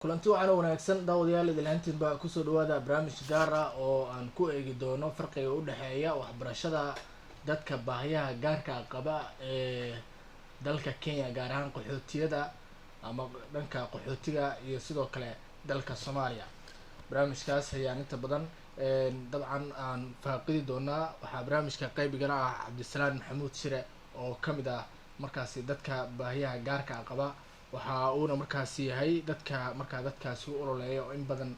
Kulanti waxaana wanaagsan daawadayaal, idilhaantiinba kusoo dhawaada barnaamij gaar ah oo aan ku eegi doono farqiga u dhexeeya waxbarashada dadka baahiyaha gaarka qaba ee dalka Kenya, gaar ahaan qaxootiyada ama dhanka qaxootiga, iyo sidoo kale dalka Soomaaliya. Barnaamijkaas ayaan inta badan dabcan aan faaqidi doonaa. Waxaa barnaamijka qeybigala ah Cabdisalaan Maxamuud Shire oo kamid ah markaasi dadka baahiyaha gaarka qaba. Waxa uuna markaasi yahay dadka markaa dadkaasi u ololeeya oo in badan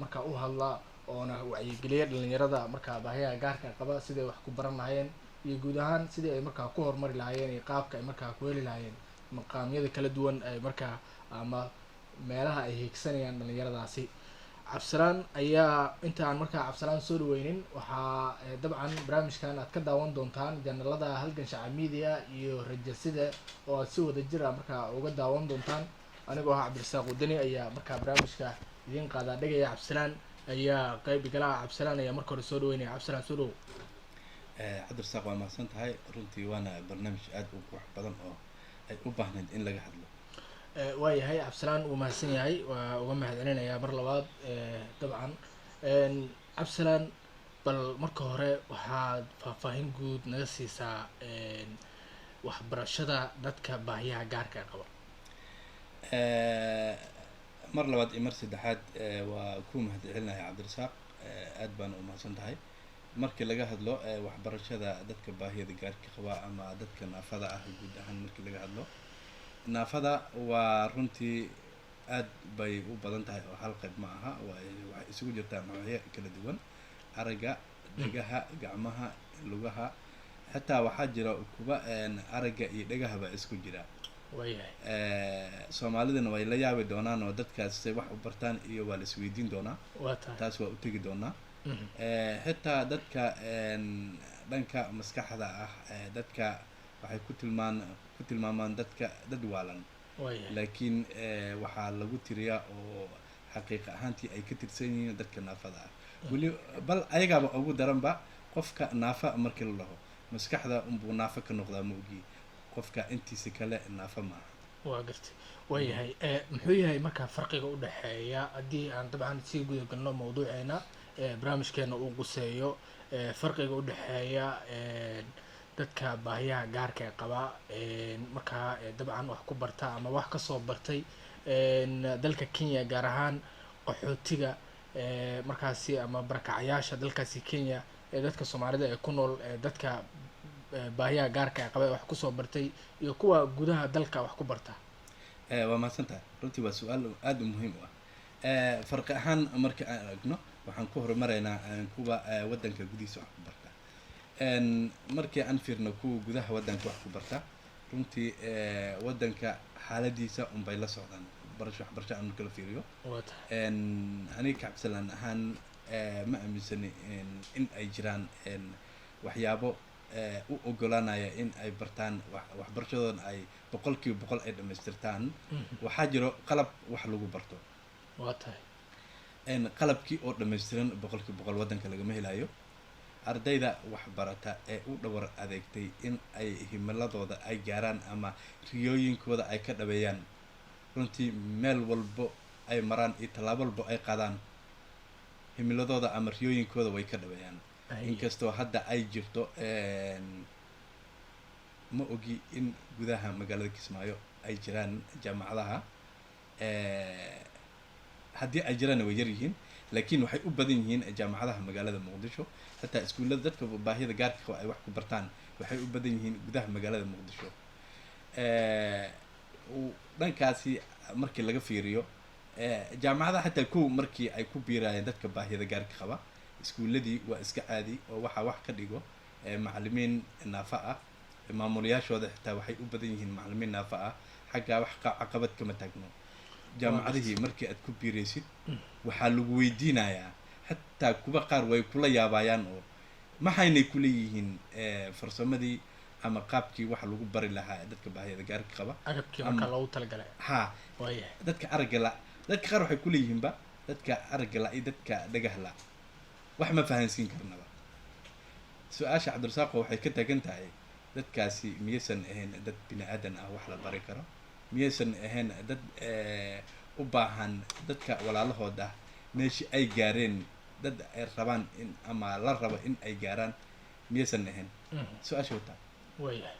markaa u hadla oona wacyigeliya dhalinyarada markaa baahiyaha gaarka qaba siday wax ku baran lahayeen iyo guud ahaan sidii ay markaa ku horumari lahaayeen iyo qaabka ay markaa ku heli lahaayeen maqaamyada kala duwan ay markaa ama meelaha ay hiigsanayaan dhalinyaradaasi. Cabdisalaan ayaa inta aan markaa Cabdisalaan soo dhaweynin, waxaa dabcan barnaamijkan aad ka daawan doontaan janalada Halgan Shacab Media iyo Rajasida oo aad si wada jir ah markaa uga daawan doontaan. Anigoo ah Cabdirasaaq Wadani ayaa markaa barnaamijka idiin qaadaa dhegaya. Cabdisalaan ayaa qeyb igala ah. Cabdisalaan ayaa marka hore soo dhaweynaya. Cabdisalaan, soo dhawow. Cabdirasaaq, waa mahadsan tahay. Runtii waana barnaamij aada u qurux badan oo ay u baahnayd in laga hadlo. Waa yahay, Cabdisalaan wuu mahadsan yahay, waa uga mahad celinayaa mar labaad. Dabcan Cabdisalaan, bal marka hore waxaad faahfaahin guud naga siisaa waxbarashada dadka baahiyaha gaarka qaba. Mar labaad iyo mar saddexaad waa ku mahad celinaya Cabdirasaaq, aad baana u mahadsan tahay. Markii laga hadlo waxbarashada dadka baahiyada gaarka qaba ama dadka naafada ah guud ahaan, markii laga hadlo naafada, waa runtii aad bay u badan tahay oo hal qayb ma aha. Waxay isugu jirtaa noocyo kala duwan: aragga, dhegaha, gacmaha, lugaha. Xitaa waxaa jira kuwa aragga iyo dhegahaba isku jira. Waayahay. Soomaalidana way la yaabi doonaan oo dadkaas say wax u bartaan iyo waa la isweydiin doonaa. Waa tahay. Taas waa u tegi doonaa. Xitaa dadka dhanka maskaxda ah, dadka waxay ku tilmaamaan dadka dad waalan. Laakiin waxaa lagu tiriyaa oo xaqiiqa ahaantii ay ka tirsan yihiin dadka naafada ah. Weli bal ayagaaba ugu daranba. Qofka naafa markii la dhaho, maskaxda unbuu naafa ka noqdaa, ma ogi qofka intiisa kale naafa ma aha. Waa gartay, waayahay. Muxuu yahay markaa farqiga u dhexeeya, haddii aan dabcan sii guda galno mawduuceena barnaamijkeena uu quseeyo, farqiga u dhexeeya dadka baahiyaha gaarka ee qaba markaa dabcan wax ku barta ama wax kasoo bartay dalka Kenya, gaar ahaan qaxootiga markaasi ama barakacayaasha dalkaasi Kenya ee dadka Soomaalida ee ku nool, dadka baahiyaha gaarka ee qaba ee wax kusoo bartay iyo kuwa gudaha dalka wax ku barta? Waa mahadsan tahay. Runtii waa su-aal aada u muhiim u ah. Farqi ahaan marka aan eegno, waxaan ku horumaraynaa kuwa waddanka gudihiisa wax ku barta. Markii aan fiirno kuwa gudaha waddanka wax ku barta, runtii waddanka xaaladiisa unbay la socdaan barasho, waxbarasho aan marka la fiiriyo. Waa tahay. Aniga Cabdisalaan ahaan ma aaminsani in ay jiraan waxyaabo u ogolaanaya in ay bartaan waxbarashadoodan ay 100% ay dhamaystirtaan. Waxaa jiro qalab wax lagu barto. Waa tahay. Qalabkii oo dhammaystiran 100% waddanka lagama helayo. Ardayda wax barata ee u dhawar adeegtay in ay himiladooda ay gaaraan ama riyooyinkooda ay ka dhabeeyaan, runtii meel walbo ay maraan iyo tallaabo walbo ay qaadaan, himiladooda ama riyooyinkooda way ka dhabeeyaan. Inkastoo hadda ay jirto, ma ogi in gudaha magaalada Kismaayo ay jiraan jaamacadaha. Haddii ay jiraanna way yar yihiin, laakiin waxay u badan yihiin jaamacadaha magaalada Muqdisho. Xitaa iskuullada dadka baahida gaarka qaba ay wax ku bartaan waxay u badan yihiin gudaha magaalada Muqdisho. Dhankaasi markii laga fiiriyo, jaamacadaha xitaa kow markii ay ku biirayeen dadka baahida gaarka qaba, iskuulladii waa iska caadi oo waxaa wax ka dhigo macallimiin naafa ah. Maamulayaashooda xitaa waxay u badan yihiin macallimiin naafa ah. Xaggaa wax caqabad kama taagno. Jaamacadihii markii aad ku biiraysid, waxaa lagu weydiinayaa, xitaa kuwa qaar way kula yaabayaan oo maxaynay kuleeyihiin farsamadii ama qaabkii wax lagu bari lahaa dadka baahiyada gaarka qaba. Agabkii markaa loogu talagalay. Ha. Waayahay. Dadka aragga la, dadka qaar waxay kuleeyihiinba dadka aragga la iyo dadka dhagaha la wax ma fahansiin karnaba. Su-aasha, Cabdirasaaqo, waxay ka tagan tahay: dadkaasi miyaysan ahayn dad bini aadan ah wax la bari karo? Miyaysan ahayn dad u baahan dadka walaalahood ah meeshii ay gaareen, dad ay rabaan in ama la rabo in ay gaaraan miyaysan ahayn? Su-aasha wataa. Waayahay.